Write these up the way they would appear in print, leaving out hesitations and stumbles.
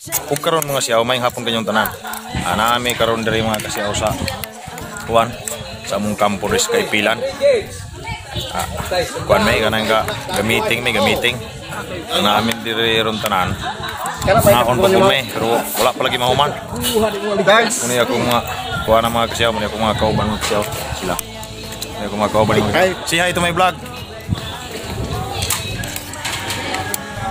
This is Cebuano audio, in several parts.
Ug karon mga siyaw, may hapon kanyong tanan. Nami karon diri mga kasiyaw sa kuan sa among kampo ris kay Pilan. Kuan may kanang ga gamiting may gamiting. Namin diri ron tanan. Naon pa po may, pero wala pa lagi mahuman. Muna akong mga kuan na mga kasiyaw, muna akong mga kauban mga kasiyaw sila. Muna akong mga kauban mga kasiyaw. Say hi to my vlog.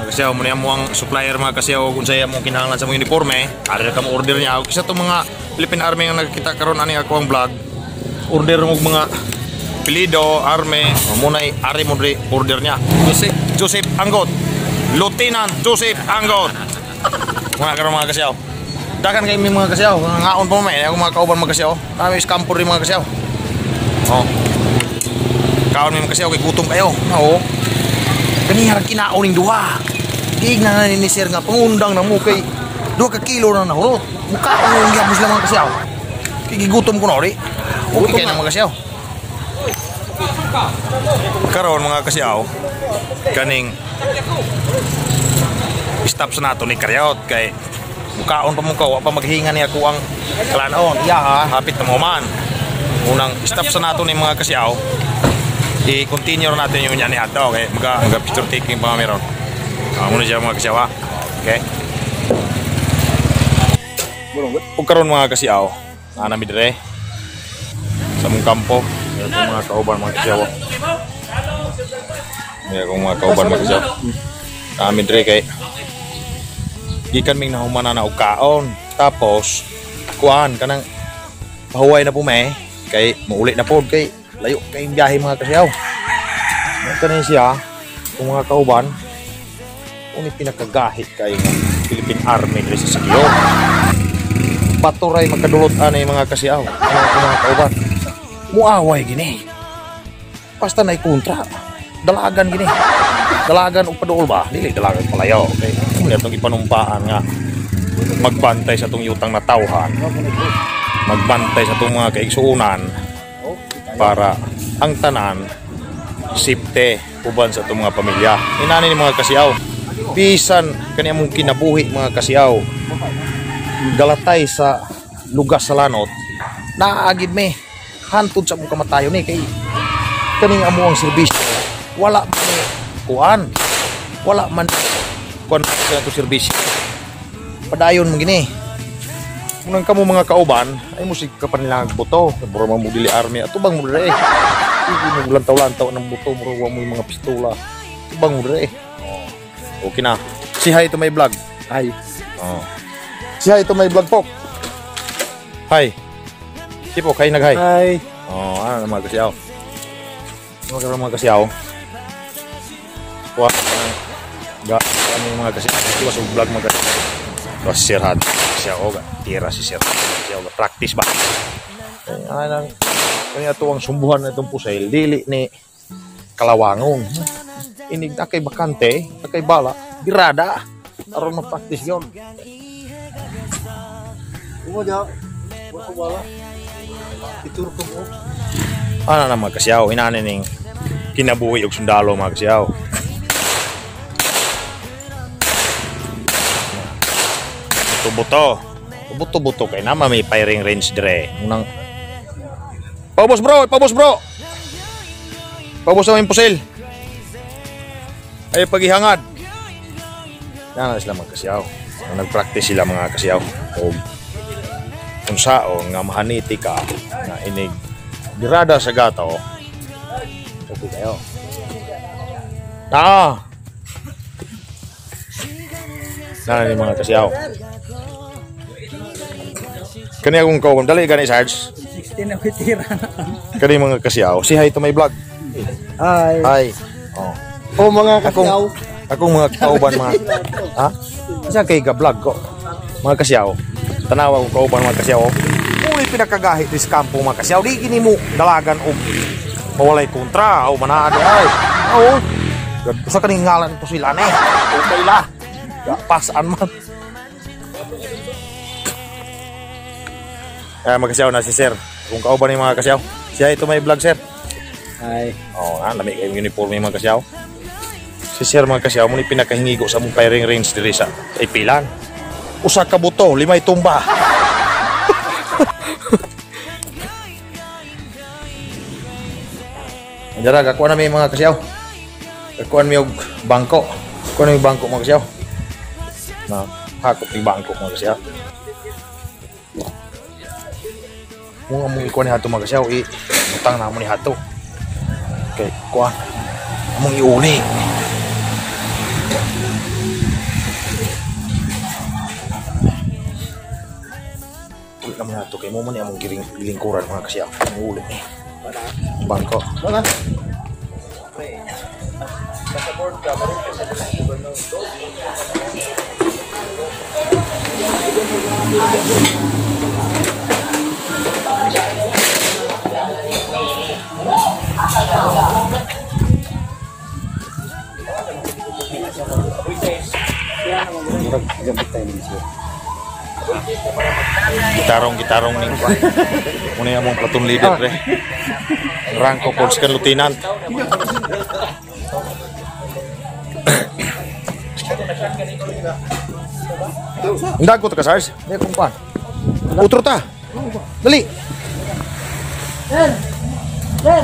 Kasiyaw mo niya mo ang supplier mga kasiyaw kung saya mo kinahanglan sa mong uniforme, ari ka mo order niya. Kisa to mga Philippine Army nga nagkita karon ani ako ang vlog. Order mo mga pilido, army, munay ari mo diri order niya. Joseph Anggot. Lieutenant Joseph Anggot. Mga karon mga kasiyaw. Dagan kay mi mga kasiyaw, ngaon pa may ako mga kauban mga kasiyaw. Nami sa kampo rin mga kasiyaw. Oh. Kaon mi mga kasiyaw kay gutom kayo. Oo. Kaniya ra kinaon ning duha. Giigna na ni sir nga pangundang na mo kay 2 ka kilo na nahurot. Mukaon na gyapon sila mga kasiyaw. Kay gigutom ko na ori. Okay kay na mga kasiyaw. Karon mga kasiyaw, kaning stop sa nato ni Karyot kay mukaon pa mo ka, wa pa maghinga ni ako ang kalanon. Iya ha, hapit na mo man. Unang stop sa nato ni mga kasiyaw, i-continue natin yung niya ni ato okay. Maga picture taking pa meron. Muna siya mga kasiyaw ha. Okay. Ug karon mga kasiyaw, naa nami dire sa mong kampo. Meron akong mga kauban mga kasiyaw. Meron akong mga kauban mga kasiyaw. Nami dire kay gikan ming nahumanan na og kaon. Tapos kuan kanang pahuway na po may kay muuli na pod kay layo kay biyahe mga kasiyaw. Kani siya kung mga kauban uni pinakagahi kay nga Philippine Army diri sa Siquijor. Baturay magkadulot ani mga kasiyaw, mga kauban. Muaway gini. Basta nay kontra. Dalagan gini. Dalagan og paduol ba? Dili dalagan palayo, okay. Muna itong ipanumpaan nga magbantay sa itong yutang natawhan. Magbantay sa itong mga kaigsuonan para ang tanan safety uban sa itong mga pamilya. Inani ni mga kasiyaw. Bisan kani among kinabuhi mga kasiyaw. Galatay sa lugas sa lanot, naagid me hantod sa among kamatayon ni kay kaning amo ang serbisyo wala man ni kuan, wala man kuan sa ato serbisyo. Padayon mo gini. Unang kamo mga kauban ay musig ka pa nila buto, mura man mo dili army atubang mo dire. Hindi mo lantaw-lantaw ng buto, mura wa mo yung mga pistola. Atubang mo dire. Oh. Okay na. Say hi to my vlog. Hi. Oh. Say hi to my vlog po. Hi. Si po, kayo nag-hi. Hi. Oh, ano mga kasiyaw. Ano mga kasiyaw? Kuha ga ano mga kasiyaw. Kuha sa vlog mga kasiyaw. Kuha si Sir Han. Kasiyaw, oh, tira si Sir Han. Kasiyaw, practice ba? Ay, anang kanya to ang sumbuhan na itong pusail. Dili ni Kalawangon. Inig na kay bakante, na kay bala, birada. Aron ma-practice yun. Ano na mga kasiyaw, inani ning kinabuhi og sundalo mga kasiyaw. Buto-buto. Buto-buto kay nama may firing range dire. Unang Paubos bro, paubos bro. Paubos na yung pusil. Ay paghihangad. Yan na sila mga kasiyaw. Nag-practice sila mga kasiyaw. O kung sao nga mahaniti ka nga inig birada sa gato. Okay kayo. Ta. Na ni mga kasiyaw. Kani akong kauban dali gani Sarge. 16 na tira na. Kani mga kasiyaw. Say hi to my vlog. Hi. Hi. Oh. Oh mga kasiyaw. Akong mga kauban mga. Ha? Sa kay ga vlog ko. Mga kasiyaw. Tanawa kong kauban mga kasiyaw. Uy pinakagahi dis kampo mga kasiyaw. Di gini mo dalagan og mawalay kontra o manade ay. Oo. Usa kaning ngalan to sila ni. Okay la. Pasan man. Mga kasiyaw na si sir. Kung kauban ni mga kasiyaw. Siya ito may vlog sir. Hi. Oh, lami kayong uniforme mga kasiyaw. Si sir mga kasiyaw mo ni pinakahingigo sa mong firing range diri sa Ipilan. Usa ka buto, 5 tumba. Anjara, gakuha na mi mga kasiyaw. Gakuha mi og bangko. Gakuha na mi bangko mga kasiyaw. Na, hakot mi bangko mga kasiyaw. Mung among ikuha ni hato mga kasiyaw, i-utang na mo ni hato. Okay, kuha. Among iuli. Uli naman hato kay mo man among gilingkuran mga kasiyaw. Among uli ni. Bangko. Wala. Gitarong-gitarong ning kuan. Muna yung among platoon leader pre. Rangko po sa lieutenant. Indago ta ka, Sars. Hindi akong kuan. Utro ta. Dali. Sir! Sir!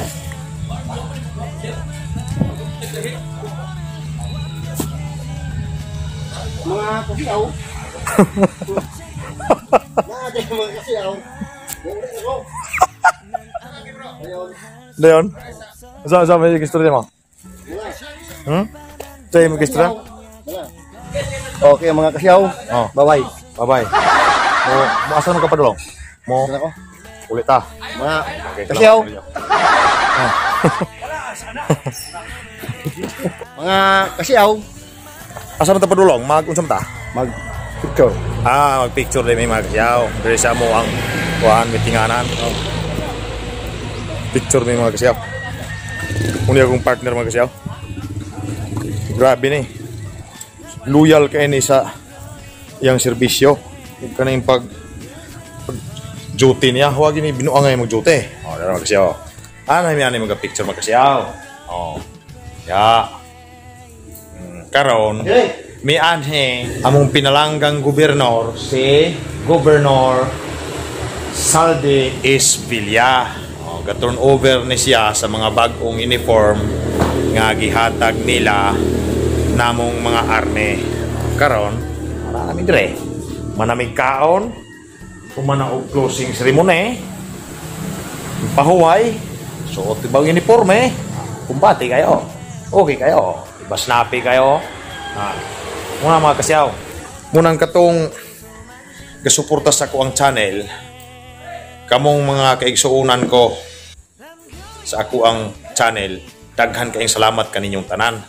Mga kasiyaw. Mga kasiyaw. Leon. Sa may istorya mo? Sa may istorya? Okay mga kasiyaw. Oh. Bye-bye. Bye-bye. Mo asa mo ka padulong? Mo Ano ko? ulit ta. Mga Okay, kasiyaw. salamat. Mga kasiyaw. Asa man ta padulong? Mag-unsam ta? Mag picture. Ah, mag-picture din may mga kasiyaw. Diri sa mo ang kuan mitinganan. Oh. Picture may mga kasiyaw. Muna akong partner mga kasiyaw. Grabe ni. Loyal kay ni sa iyang serbisyo. Ug kanang pag duty niya, huwag ni binuang ngay mag-duty. Oh, dara mga kasiyaw. Ah, nami ani mag-picture mga kasiyaw. Oh. Ya. Karon, mi anhe among pinalanggang gobernador si Governor Saldi S. Villa. Oh, ga-turn over ni siya sa mga bag-ong uniform nga gihatag nila namong mga army. Karon, ara nami dire. Manamig kaon, kumana og closing ceremony. Pahuway, suot ibang uniforme, kumbate kayo. Okay kayo. Iba snappy kayo. Ah. Muna mga kasiyaw. Munang katong gasuporta sa ko ang channel, kamong mga kaigsuonan ko sa ako ang channel, daghan kayong salamat kaninyong tanan.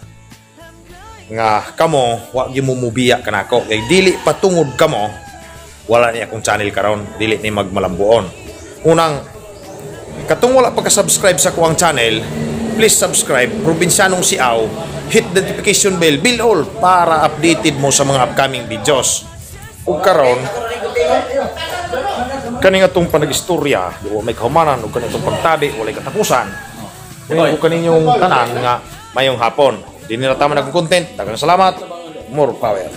Nga kamo, wa gyud mo mubiya kanako. Kay dili patungod kamo, wala ni akong channel karon, dili ni magmalambuon. Unang katong wala pa ka-subscribe sa ako ang channel, please subscribe, Probinsyanong Siaw, hit the notification bell, bell all para updated mo sa mga upcoming videos. Ug karon kaning atong panagistorya, di may kahumanan ug kaning atong pagtabi walay katapusan. Ug kaninyong tanan nga mayong hapon. Di nila tama nagong content. Daghang salamat. More power.